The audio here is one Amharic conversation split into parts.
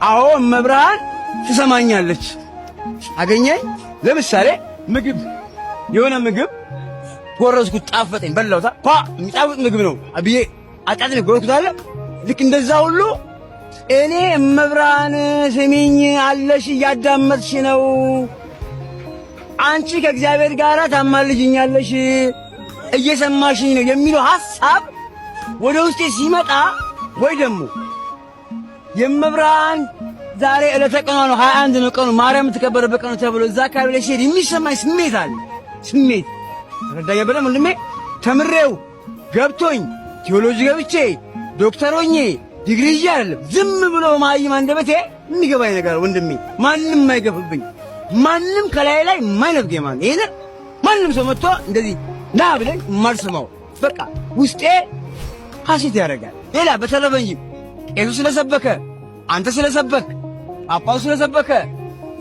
አዎ እመብርሃን ትሰማኛለች። አገኘኝ። ለምሳሌ ምግብ፣ የሆነ ምግብ ጎረስኩት፣ ጣፈጠኝ፣ በላሁታ፣ ኳ የሚጣፍጥ ምግብ ነው ብዬ አጣጥሜ ጎረስኩት አለ። ልክ እንደዛ ሁሉ እኔ እመብርሃን ስሚኝ አለሽ፣ እያዳመጥሽ ነው። አንቺ ከእግዚአብሔር ጋር ታማልጅኛለሽ፣ እየሰማሽኝ ነው የሚለው ሐሳብ ወደ ውስጤ ሲመጣ ወይ ደግሞ የእመብርሃን ዛሬ ዕለተ ቀኗ ነው፣ 21 ነው ቀኑ፣ ማርያም የምትከበርበት ቀኑ ተብሎ እዛ አካባቢ ላይ ሲሄድ የሚሰማኝ ስሜት አለ። ስሜት ተረዳኝ በደምብ ወንድሜ። ተምሬው ገብቶኝ ቴዎሎጂ ገብቼ ዶክተር ሆኜ ዲግሪ ይዤ አይደለም። ዝም ብሎ ማይም አንደበቴ የሚገባኝ ነገር ወንድሜ፣ ማንም አይገፍብኝ፣ ማንም ከላይ ላይ የማይነፍገኝ ማለት ይሄን ማንም ሰው መጥቶ እንደዚህ ና ብለኝ የማልሰማው በቃ ውስጤ ሐሴት ያደርጋል። ሌላ በተረፈ እንጂ ቄሱ ስለሰበከ፣ አንተ ስለሰበክ፣ ጳጳሱ ስለሰበከ፣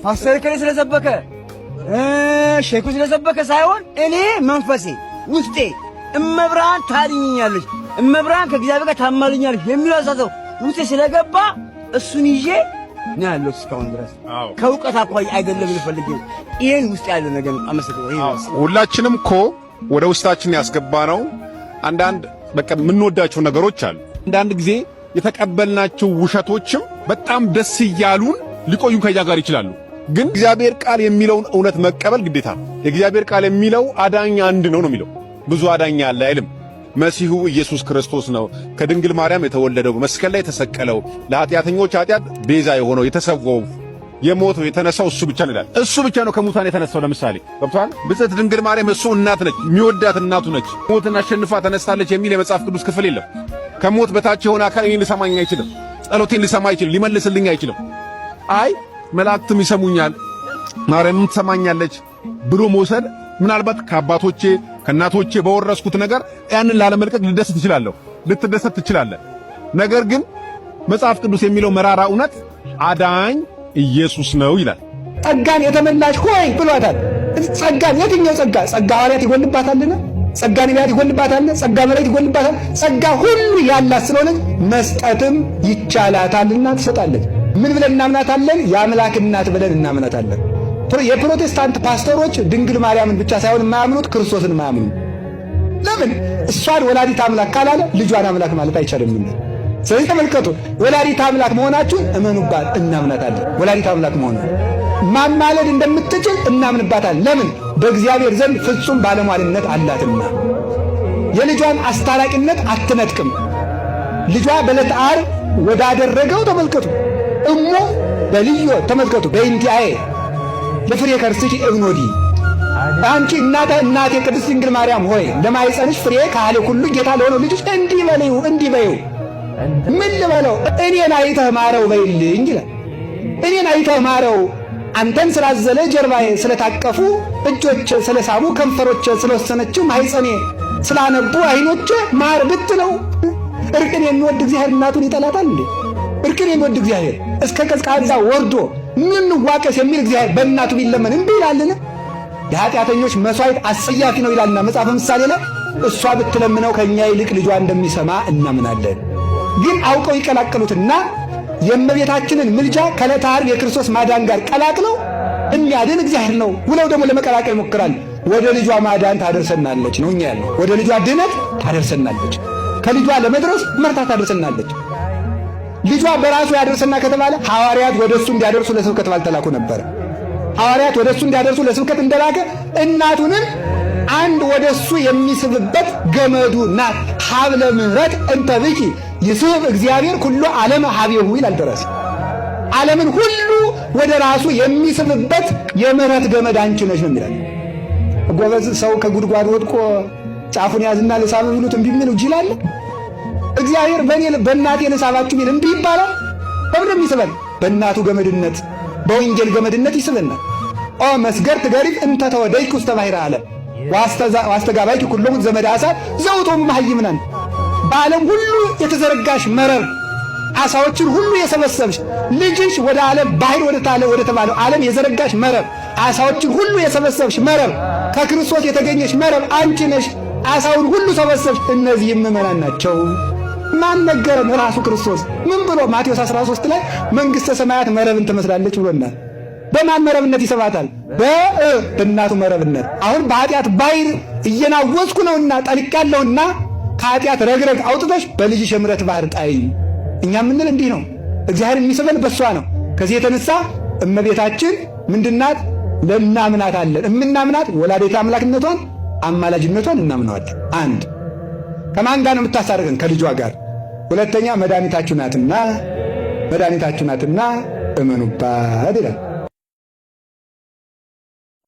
ፓስተር ከሌ ስለሰበከ፣ ሼኩ ስለሰበከ ሳይሆን እኔ መንፈሴ ውስጤ እመብርሃን ታድኝኛለች፣ እመብርሃን ከእግዚአብሔር ጋር ታማልኛለች የሚለው አስተሳሰብ ውስጤ ስለገባ እሱን ይዤ ነው ያለሁት እስካሁን ድረስ። ከእውቀት አኳያ አይደለም ልፈልግ፣ ይሄን ውስጥ ያለ ነገር አመሰግናለሁ። ሁላችንም እኮ ወደ ውስጣችን ያስገባ ነው አንዳንድ በቃ የምንወዳቸው ነገሮች አሉ። አንዳንድ ጊዜ የተቀበልናቸው ውሸቶችም በጣም ደስ እያሉን ሊቆዩን ከኛ ጋር ይችላሉ። ግን እግዚአብሔር ቃል የሚለውን እውነት መቀበል ግዴታ ነው። የእግዚአብሔር ቃል የሚለው አዳኝ አንድ ነው ነው የሚለው። ብዙ አዳኝ አለ አይልም። መሲሁ ኢየሱስ ክርስቶስ ነው። ከድንግል ማርያም የተወለደው፣ በመስቀል ላይ የተሰቀለው፣ ለኃጢአተኞች ኃጢአት ቤዛ የሆነው፣ የተሰዋው፣ የሞተው፣ የተነሳው እሱ ብቻ ነው ይላል። እሱ ብቻ ነው ከሙታን የተነሳው። ለምሳሌ ገብቶሃል? ብጽዕት ድንግል ማርያም እሱ እናት ነች፣ የሚወዳት እናቱ ነች። ሞትን አሸንፋ ተነስታለች የሚል የመጽሐፍ ቅዱስ ክፍል የለም። ከሞት በታች የሆነ አካል እኔን ሊሰማኝ አይችልም። ጸሎቴን ሊሰማ አይችልም። ሊመልስልኝ አይችልም። አይ መላእክትም ይሰሙኛል፣ ማርያምም ትሰማኛለች ብሎ መውሰድ ምናልባት ከአባቶቼ ከእናቶቼ በወረስኩት ነገር ያንን ላለመልቀቅ ልደሰት እችላለሁ፣ ልትደሰት ትችላለህ። ነገር ግን መጽሐፍ ቅዱስ የሚለው መራራ እውነት አዳኝ ኢየሱስ ነው ይላል። ጸጋን የተመላሽ ሆይ ብሏታል። ጸጋን የትኛው ጸጋ? ጸጋ ሐዋርያት ይጎልባታልን? ጸጋ ነቢያት ይጎልባታልን? ጸጋ መላእክት ይጎልባታል? ጸጋ ሁሉ ያላት ስለሆነች መስጠትም ይቻላታልና ትሰጣለች። ምን ብለን እናምናታለን? የአምላክ እናት ብለን እናምናታለን። የፕሮቴስታንት ፓስተሮች ድንግል ማርያምን ብቻ ሳይሆን የማያምኑት ክርስቶስን የማያምኑ ለምን? እሷን ወላዲት አምላክ ካላለ ልጇን አምላክ ማለት አይቻልም። ስለዚህ ተመልከቱ፣ ወላዲት አምላክ መሆናችሁን እመኑባት፣ እናምናታለን። ወላዲት አምላክ መሆኗን ማማለድ እንደምትችል እናምንባታለን። ለምን? በእግዚአብሔር ዘንድ ፍጹም ባለሟልነት አላትና። የልጇን አስታራቂነት አትነጥቅም። ልጇ በዕለተ ዓርብ ወዳደረገው ተመልከቱ። እሞ በልዮ ተመልከቱ፣ በእንቲአዬ ለፍሬ ከርስኪ እብኖዲ፣ አንቺ እናተ እናቴ ቅድስት ድንግል ማርያም ሆይ ለማኅፀንሽ ፍሬ ካህሌ ሁሉ ጌታ ለሆነው ልጅሽ እንዲህ በለው፣ እንዲህ በይው። ምን ልበለው? እኔን አይተህ ማረው በይልኝ ይላል። እኔን አይተህ ማረው፣ አንተን ስላዘለ ጀርባዬ፣ ስለታቀፉ እጆች፣ ስለሳሙ ከንፈሮች፣ ስለወሰነችው ማኅፀኔ፣ ስላነቡ አይኖቼ ማር ብትለው እርቅን የሚወድ እግዚአብሔር እናቱን ይጠላታል እንዴ? እርቅን የሚወድ እግዚአብሔር እስከ ቀዝቃዛ ወርዶ ምን ዋቀስ የሚል እግዚአብሔር በእናቱ ቢለመን እምቢ ይላልን? የኃጢአተኞች መስዋዕት አስጸያፊ ነው ይላልና መጽሐፈ ምሳሌ ላይ። እሷ ብትለምነው ከኛ ይልቅ ልጇ እንደሚሰማ እናምናለን። ግን አውቀው ይቀላቀሉትና የእመቤታችንን ምልጃ ከዕለተ ዓርብ የክርስቶስ ማዳን ጋር ቀላቅለው የሚያድን እግዚአብሔር ነው ብለው ደግሞ ለመቀላቀል ይሞክራል። ወደ ልጇ ማዳን ታደርሰናለች ነው እኛ ያለው። ወደ ልጇ ድነት ታደርሰናለች። ከልጇ ለመድረስ መርታ ታደርሰናለች። ልጇ በራሱ ያደርሰና ከተባለ ሐዋርያት ወደ እሱ እንዲያደርሱ ለስብከት ባልተላኩ ነበር። ሐዋርያት ወደ እሱ እንዲያደርሱ ለስብከት እንደላከ እናቱንም አንድ ወደ እሱ የሚስብበት ገመዱ ናት። ሀብለ ምሕረት እንተ ብኪ ይስብ እግዚአብሔር ኩሎ ዓለመ ሀቤሁ ይላል ደራሲ። ዓለምን ሁሉ ወደ ራሱ የሚስብበት የምሕረት ገመድ አንቺ ነሽ ነው የሚላል። ጎበዝ፣ ሰው ከጉድጓድ ወድቆ ጫፉን ያዝና ልሳብ ቢሉት እምቢ የሚል ጅል አለ? እግዚአብሔር በእኔ በእናቴ ልሳባችሁ ቢል እምቢ ይባላል? በምንድን ነው የሚስበን? በእናቱ ገመድነት፣ በወንጌል ገመድነት ይስበናል። ኦ መስገርት ገሪፍ እንተ ተወደይኩ ውስተ ባሕረ ዓለም ዋስተጋባይኪ ኩሎሙ ዘመደ ዓሣ ዘውእቶሙ መሃይምናን፣ በዓለም ሁሉ የተዘረጋሽ መረብ፣ ዓሣዎችን ሁሉ የሰበሰብሽ፣ ልጅሽ ወደ ዓለም ባህር ወደ ተባለው ዓለም የዘረጋሽ መረብ፣ ዓሣዎችን ሁሉ የሰበሰብሽ መረብ፣ ከክርስቶስ የተገኘሽ መረብ አንቺ ነሽ። ዓሣውን ሁሉ ሰበሰብሽ። እነዚህ ምዕመናን ናቸው። ማን ነገረን? ራሱ ክርስቶስ ምን ብሎ ማቴዎስ 13 ላይ መንግሥተ ሰማያት መረብን ትመስላለች ብሎናል። በማን መረብነት ይስባታል? በእናቱ መረብነት። አሁን በኃጢአት ባሕር እየናወዝኩ ነውና ጠልቄያለሁና ከኃጢአት ረግረግ አውጥተሽ በልጅሽ የምሕረት ባህር ጣይኝ። እኛ የምንል እንዲህ ነው። እግዚአብሔር የሚስበን በሷ ነው። ከዚህ የተነሳ እመቤታችን ምንድናት? ለእናምናታለን። እምናምናት ወላዲተ አምላክነቷን አማላጅነቷን እናምነዋለን። አንድ ከማን ጋር ነው የምታሳርቀን? ከልጇ ጋር። ሁለተኛ መድኃኒታችሁ ናትና መድኃኒታችሁ ናትና እመኑባት ይላል።